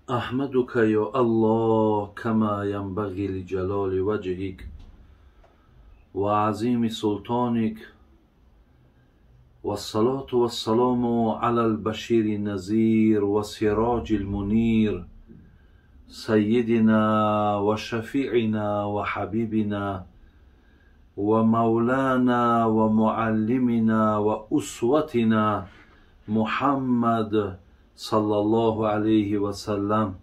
أحمدك يا الله كما ينبغي لجلال وجهك وعظيم سلطانك، والصلاة والسلام على البشير النذير والسراج المنير، سيدنا وشفيعنا وحبيبنا ومولانا ومعلمنا وأسوتنا محمد صلى الله عليه وسلم،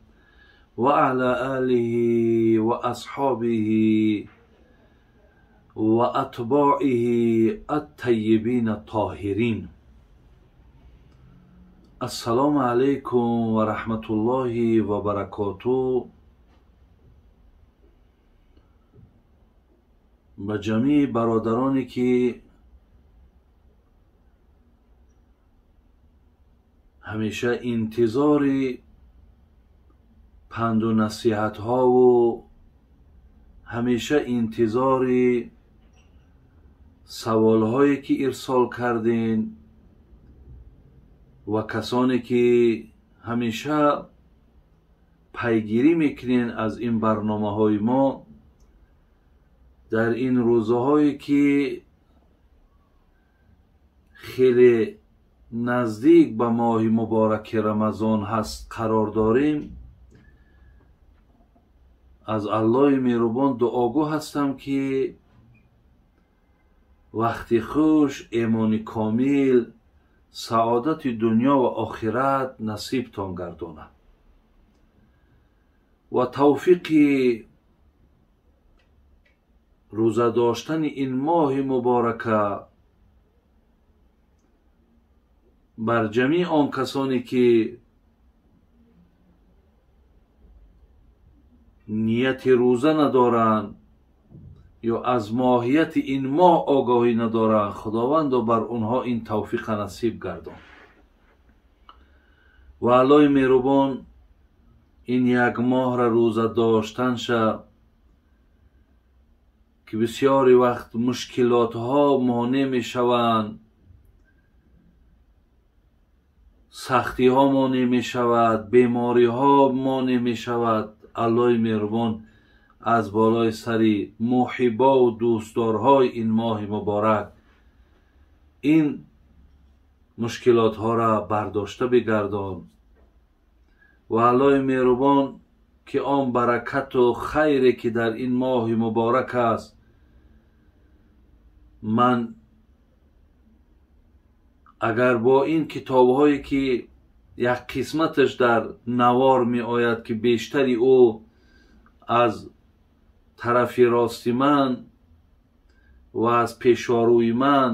وعلى آله وأصحابه وأتباعه الطيبين الطاهرين. السلام عليكم ورحمة الله وبركاته. ба ҷамеи бародароне ки ҳамеша интизори панду насиҳатҳову ҳамеша интизори саволҳое ки ирсол кардем ва касоне ки ҳамеша пайгирӣ мекунен аз ин барномаҳои мо, дар ин рӯзҳое ки хеле наздик ба моҳи мубораки Рамазон ҳаст қарор дорем, аз Аллоҳи меҳрубон дуогӯ ҳастам ки вақти хуш, эмони комил, саодати дунё ва охират насибтон гардонад ва тавфиқи рӯза доштани ин моҳи муборака бар ҷамеи он касоне ки нияти рӯза надоранд ё аз моҳияти ин моҳ огоҳӣ надоранд, худовандо бар онҳо ин тавфиқа насиб гардон. Ва Аллоҳи меҳрубон ин як моҳра рӯза доштанша ки бисёри вақт мушкилотҳо монеъ мешаванд, сахтиҳо монеъ мешавад, бемориҳо монеъ мешавад, Аллоҳи меҳрубон аз болои сари муҳиббову дӯстдорҳои ин моҳи муборак ин мушкилотҳоро бардошта бигардон ва Аллоҳи меҳрубон ки он баракату хайре ки дар ин моҳи муборак аст, ман агар бо ин китобҳое ки як қисматаш дар навор меояд ки бештари ӯ аз тарафи рости ман ва аз пешорӯи ман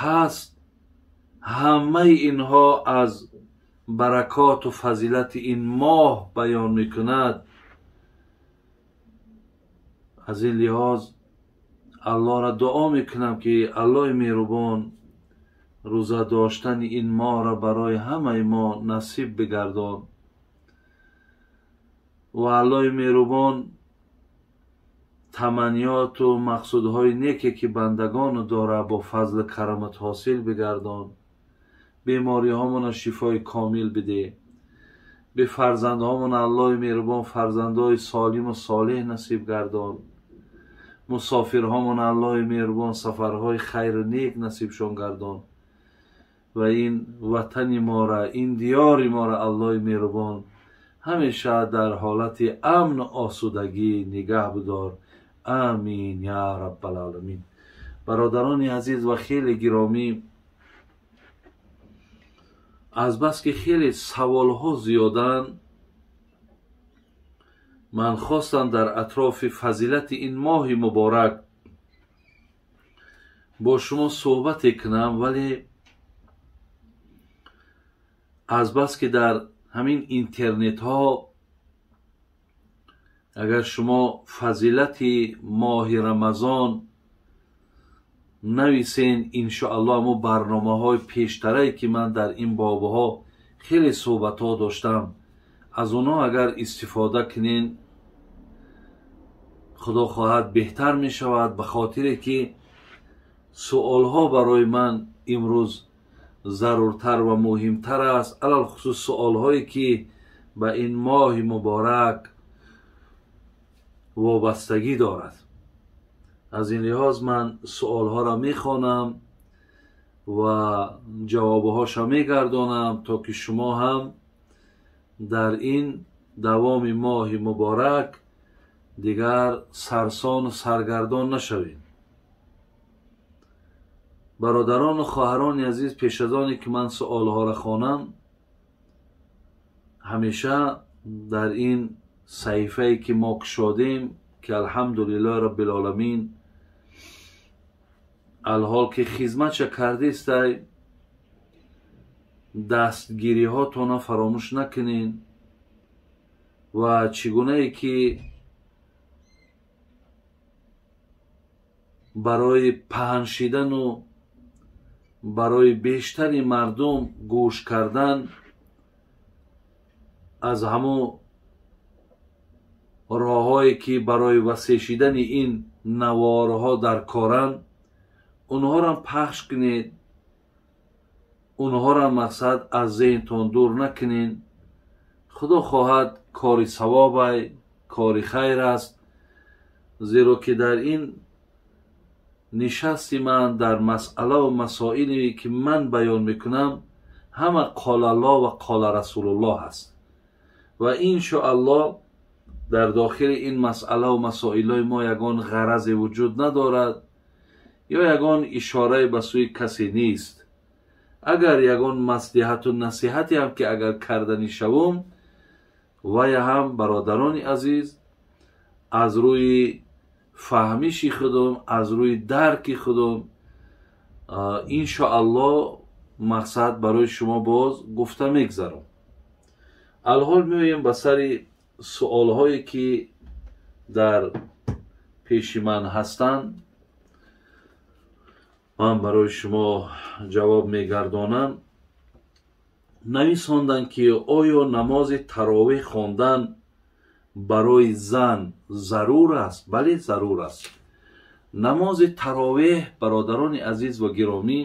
ҳаст, ҳамаи инҳо аз баракоту фазилати ин моҳ баён мекунад. Аз ин лиҳоз Аллоҳро дуо мекунам ки Аллоҳи меҳрубон рӯза доштани ин моҳро барои ҳамаи мо насиб бигардон ва Аллоҳи меҳрубон таманниёту мақсудҳои неке ки бандагону дорад бо фазлу карамат ҳосил бигардон. Бемориҳомона шифои комил бидеҳ, бе фарзандҳомона Аллоҳи меҳрубон фарзандҳои солиму солеҳ насиб гардон, мусофирҳомона Аллоҳи меҳрубон сафарҳои хайру нек насибшон гардон ва ин ватани мора, ин диёри мора Аллоҳи меҳрубон ҳамеша дар ҳолати амну осудагӣ нигаҳ бидор. Амин я раббалоламин. Бародарони азиз ва хеле гиромӣ, азбаски хеле саволҳо зиёданд, ман хостам дар атрофи фазилати ин моҳи муборак бо шумо суҳбате кунам, вале азбаски дар ҳамин интернетҳо агар шумо фазилати моҳи Рамазон нависен, иншоаллоҳ мо барномаҳои пештарае ки ман дар ин бобҳо хеле суҳбатҳо доштам, аз онҳо агар истифода кунен, худо хоҳад беҳтар мешавад, ба хотире ки суолҳо барои ман имрӯз заруртар ва муҳимтар аст, алалхусус суолҳое ки ба ин моҳи муборак вобастагӣ дорад. Аз ин лиҳоз ман суолҳоро мехонам ва ҷавобҳоша мегардонам, то ки шумо ҳам дар ин давоми моҳи муборак дигар сарсону саргардон нашавед. Бародарону хоҳарони азиз, пеш аз оне ки ман суолҳоро хонам, ҳамеша дар ин саҳифае ки мо кушодем, ки алҳамдулиллоҳи раббилоламин алҳол ки хизматша кардистай, дастгириҳотона фаромӯш накунед ва чӣ гунае ки барои паҳн шидану барои бештари мардум гӯш кардан аз ҳамун роҳҳое ки барои васеъ шидани ин наворҳо дар коранд, онҳоро пахш кунед, онҳоро мақсад аз зеҳнтон дур накунед. Худо хоҳад кори савобай, кори хайр аст, зеро ки дар ин нишасти ман дар масъалаву масоиле ки ман баён мекунам ҳама қолаллоҳ ва қола расулуллоҳ аст ва иншоаллоҳ дар дохили ин масъалаву масоилҳои мо ягон ғаразе вуҷуд надорад ё ягон ишорае ба сӯи касе нест. Агар ягон маслиҳату насиҳате ҳам ки агар карданӣ шавум, вая ҳам бародарони азиз аз рӯи фаҳмиши худум, аз рӯи дарки худум иншоаллоҳ мақсад барои шумо боз гуфта мегзарам. Алҳол меоем ба сари суолҳое ки дар пеши ман ҳастанд. Ман барои шумо ҷавоб мегардонам. Нависонданд ки оё намози таровеҳ хондан барои зан зарур аст? Бале, зарур аст. Намози таровеҳ, бародарони азиз ва гиромӣ,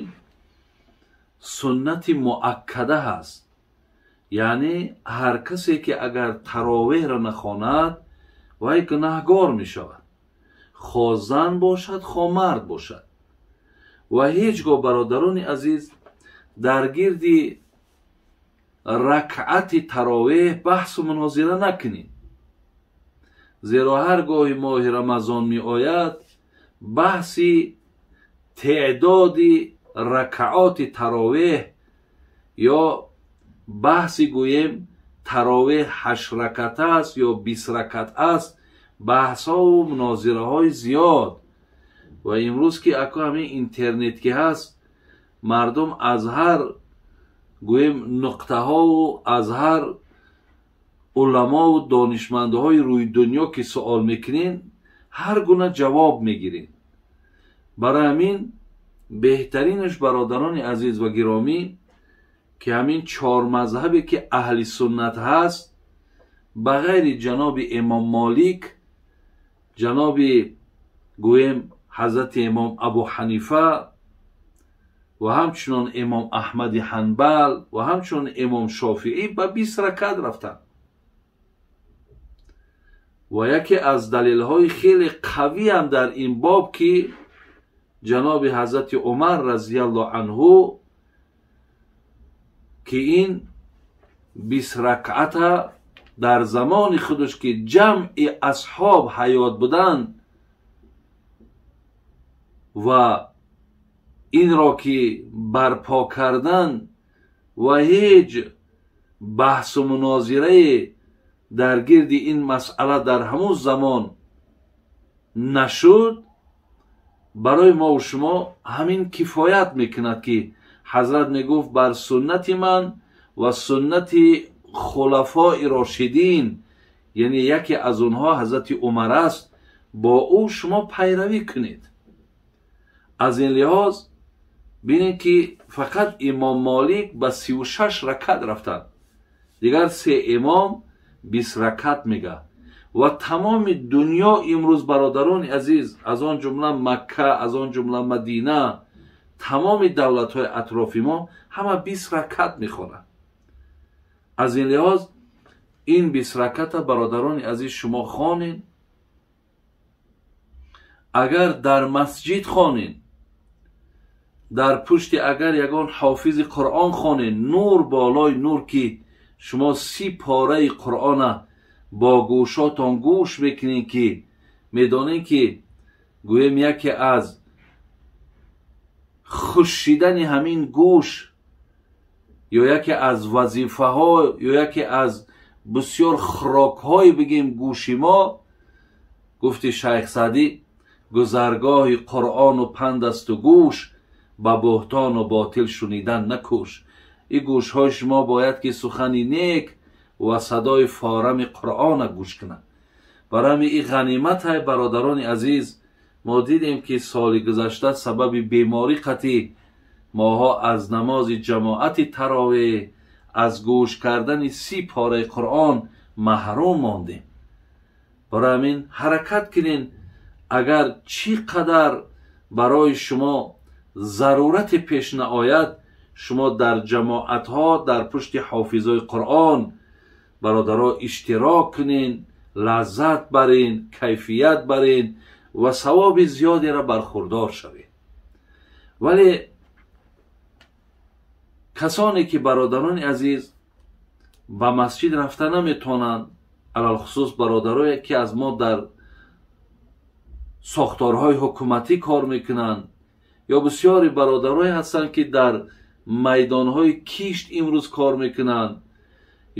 суннати муаккада ҳаст. Яъне ҳар касе ки агар таровеҳро нахонад, вай гунаҳгор мешавад, хо зан бошад, хо мард бошад. Ва ҳеҷ гоҳ, бародарони азиз, дар гирди ракъати таровеҳ баҳсу мунозира накунед, зеро ҳар гоҳи моҳи рамазон меояд баҳси теъдоди ракъоти таровеҳ ё баҳси гӯем таровеҳ 8 ракат аст ё 20 ракат аст, баҳсҳову мунозираҳои зиёд. Ва имрӯз ки аку ҳамин интернет ки ҳаст, мардум аз ҳар гӯем нуқтаҳову аз ҳар уламову донишмандҳои рӯи дунё ки суол мекунед, ҳар гуна ҷавоб мегиред. Барои ҳамин беҳтаринаш, бародарони азиз ва гиромӣ, ки ҳамин чор мазҳабе ки аҳли суннат ҳаст, ба ғайри ҷаноби имом Молик, ҷаноби гӯем ҳазрати имом Абу Ҳанифа ва ҳамчунон имом Аҳмади Ҳанбал ва ҳамчунон имом Шофиӣ ба 20 ракат рафтанд. Ва яке аз далелҳои хеле қавиам дар ин боб ки ҷаноби ҳазрати Умар разияллоҳу анҳу ки ин 20 ракъата дар замони худаш ки ҷамъи асҳоб ҳаёт буданд ва инро ки барпо кардан ва ҳеҷ баҳсу мунозирае дар гирди ин масъала дар ҳамун замон нашуд, барои мову шумо ҳамин кифоят мекунад ки ҳазрат мегуфт бар суннати ман ва суннати хулафои рошидин, яъне яке аз онҳо ҳазрати Умар аст, бо ӯ шумо пайравӣ кунед. Аз ин лиҳоз бинед ки фақат имом Молик ба 36 ракат рафтанд, дигар се имом 20 ракат мега. Ва тамоми дунё имрӯз, бародарони азиз, аз он ҷумла Макка, аз он ҷумла Мадина, тамоми давлатҳои атрофи мо ҳама 20 ракат мехонанд. Аз ин лиҳоз Ин 20 раката бародарони азиз шумо хонед. Агар дар масҷид хонед, дар пушти агар ягон ҳофизи Қуръон хонед, нур болои нур, ки шумо 30 пораи Қуръона бо гӯшотон гӯш мекунед, ки медонед, ки гӯем яке аз хушшидани ҳамин гӯш ё яке аз вазифаҳо ё яке аз бисёр хӯрокҳое бигем гӯши мо, гуфти Шайх Саъдӣ, гузаргоҳи Қуръону панд асту гӯш, ба буҳтону ботил шунидан накӯш. Ин гӯшҳои шумо бояд ки сухани нек ва садои форами Қуръона гӯш кунанд. Барои ҳамин ин ғанимат ҳай, бародарони азиз. Мо дидем, ки соли гузашта сабаби беморӣ қатъӣ моҳо аз намози ҷамоати таровеҳ, аз гӯш кардани 30 пораи Қуръон маҳрум мондем. Барои ҳамин ҳаракат кунен, агар чӣ қадар барои шумо зарурате пеш наояд, шумо дар ҷамоатҳо дар пушти ҳофизои Қуръон, бародаро, иштирок кунен, лаззат барен, кайфият барен ва савоби зиёдеро бархурдор шавед. Вале касоне ки, бародарони азиз, ба масҷид рафта наметавонанд, алалхусус бародарое ки аз мо дар сохторҳои ҳукуматӣ кор мекунанд ё бисёри бародарое ҳастанд, ки дар майдонҳои кишт имрӯз кор мекунанд,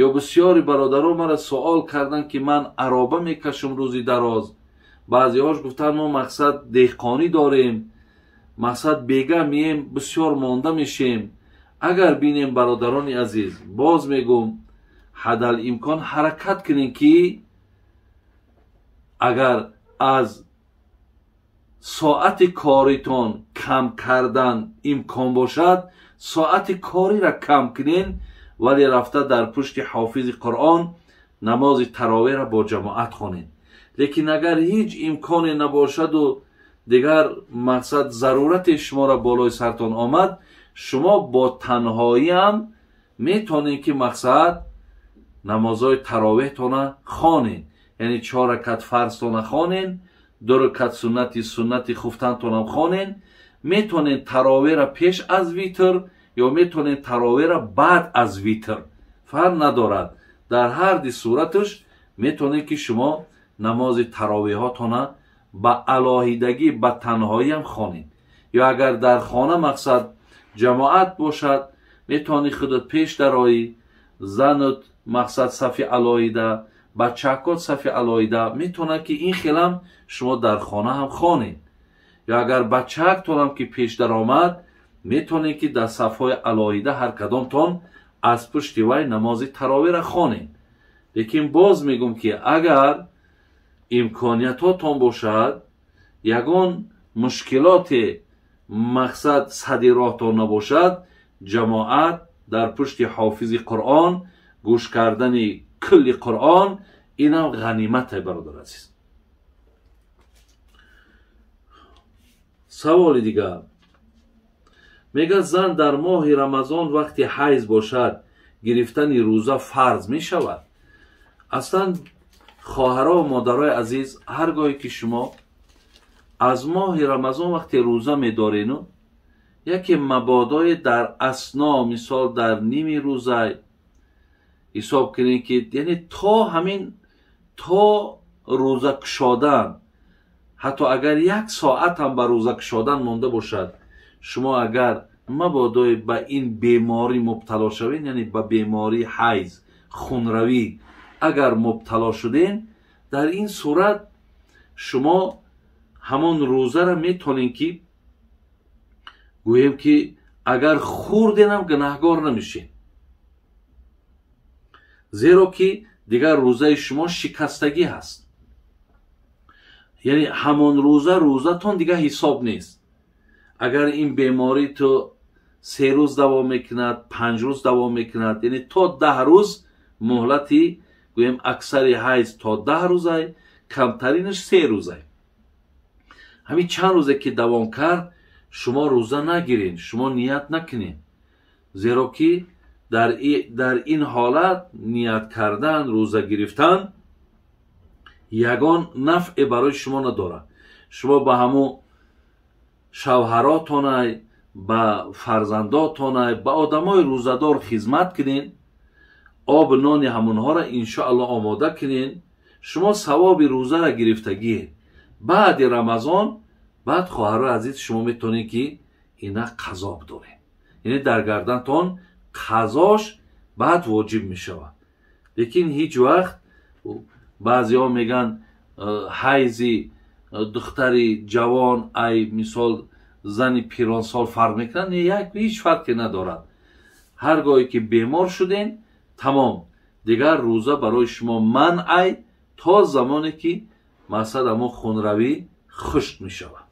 ё бисёри бародаро мара суол карданд, ки ман ароба мекашам рӯзи дароз. Баъзеҳош гуфтанд, мо мақсад деҳқонӣ дорем, мақсад бега мием, бисёр монда мешем. Агар бинем, бародарони азиз, боз мегӯм, ҳадал имкон ҳаракат кунем, ки агар аз соати коритон кам кардан имкон бошад, соати кориро кам кунен, вале рафта дар пушти ҳофизи Қуръон намози таровеҳро бо ҷамоат хонед. Лекин агар ҳеҷ имконе набошаду дигар мақсад зарурате шуморо болои сартон омад, шумо бо танҳоиам метавонед, ки мақсад намозҳои таровеҳтона хонед, яъне 4 ракат фарзтона хонед, 2 ракат суннати хуфтантонам хонед. Метавонед таровеҳро пеш аз витр ё метавонед таровеҳро баъд аз витр, фарқ надорад. Дар ҳар ди сураташ метавонед, ки шумо намози таровеҳотона ба алоҳидагӣ, ба танҳоиам хонед. Ё агар дар хона мақсад ҷамоат бошад, метавонӣ худат пеш дароӣ, занат мақсад сафи алоҳида, бачакот сафи алоҳида, метавонад, ки ин хелам шумо дар хона ҳам хонед. Ё агар бачаактонам ки пеш даромад, метавонед, ки дар сафҳои алоҳида ҳар кадомтон аз пушти вай намози таровеҳро хонед. Лекин боз мегӯм, ки агар имкониятотон бошад, ягон мушкилоте мақсад сади роҳтон набошад, ҷамоат дар пушти ҳофизи Қуръон гӯш кардани кулли Қуръон, инам ғанимате, бародар азиз. Саволи дигар мегӯяд: зан дар моҳи Рамазон вақти ҳайз бошад, гирифтани рӯза фарз мешавад? Аслан, хоҳаро, модарои азиз, ҳар гоҳе ки шумо аз моҳи Рамазон вақте рӯза медорену, яке мабодое дар асно, мисол дар ними рӯза ҳисоб кунед, ки яъне то ҳамин то рӯза кушодан, ҳатто агар як соат ҳам ба рӯза кушодан монда бошад, шумо агар мабодое ба ин беморӣ мубтало шавед, яъне ба бемории ҳайз, хунравӣ агар мубтало шуден, дар ин сурат шумо ҳамон рӯзаро метавонед, ки гӯем, ки агар хӯрденам гунаҳгор намешед, зеро ки дигар рӯзаи шумо шикастагӣ ҳаст, яъне ҳамон рӯза рӯзатон дигар ҳисоб нест. Агар ин беморӣ ту 3 рӯз давом мекунад, 5 рӯз давом мекунад, яъне то 10 рӯз муҳлати, гӯем, аксари ҳайз то 10 рӯзай, камтаринаш 3 рӯзай. Ҳамин чанд рӯзе ки давом кард, шумо рӯза нагиред, шумо ният накунед, зеро ки Дар ин ҳолат ният кардан, рӯза гирифтан ягон нафъе барои шумо надорад. Шумо ба ҳамун шавҳаротонай, ба фарзандотонай, ба одамои рӯзадор хизмат кунен, об нони ҳамонҳоро иншоалло омода кунен. Шумо савоби рӯзаро гирифтагие. Баъди Рамазон баъд, хоҳарои азиз, шумо метавонед, ки ина қазо доред, яъне дар гардантон қазош баъд воҷиб мешавад. Лекин ҳеҷ вақт баъзеҳо мегӯянд, ҳайзи духтари ҷавон ай мисол зани пиронсол фарқ мекунад. Не, як ҳеҷ фарқе надорад. Ҳар гоҳе ки бемор шуден, тамом, дигар рӯза барои шумо манъ ай то замоне ки мақсад ҳамон хунравӣ хушк мешавад.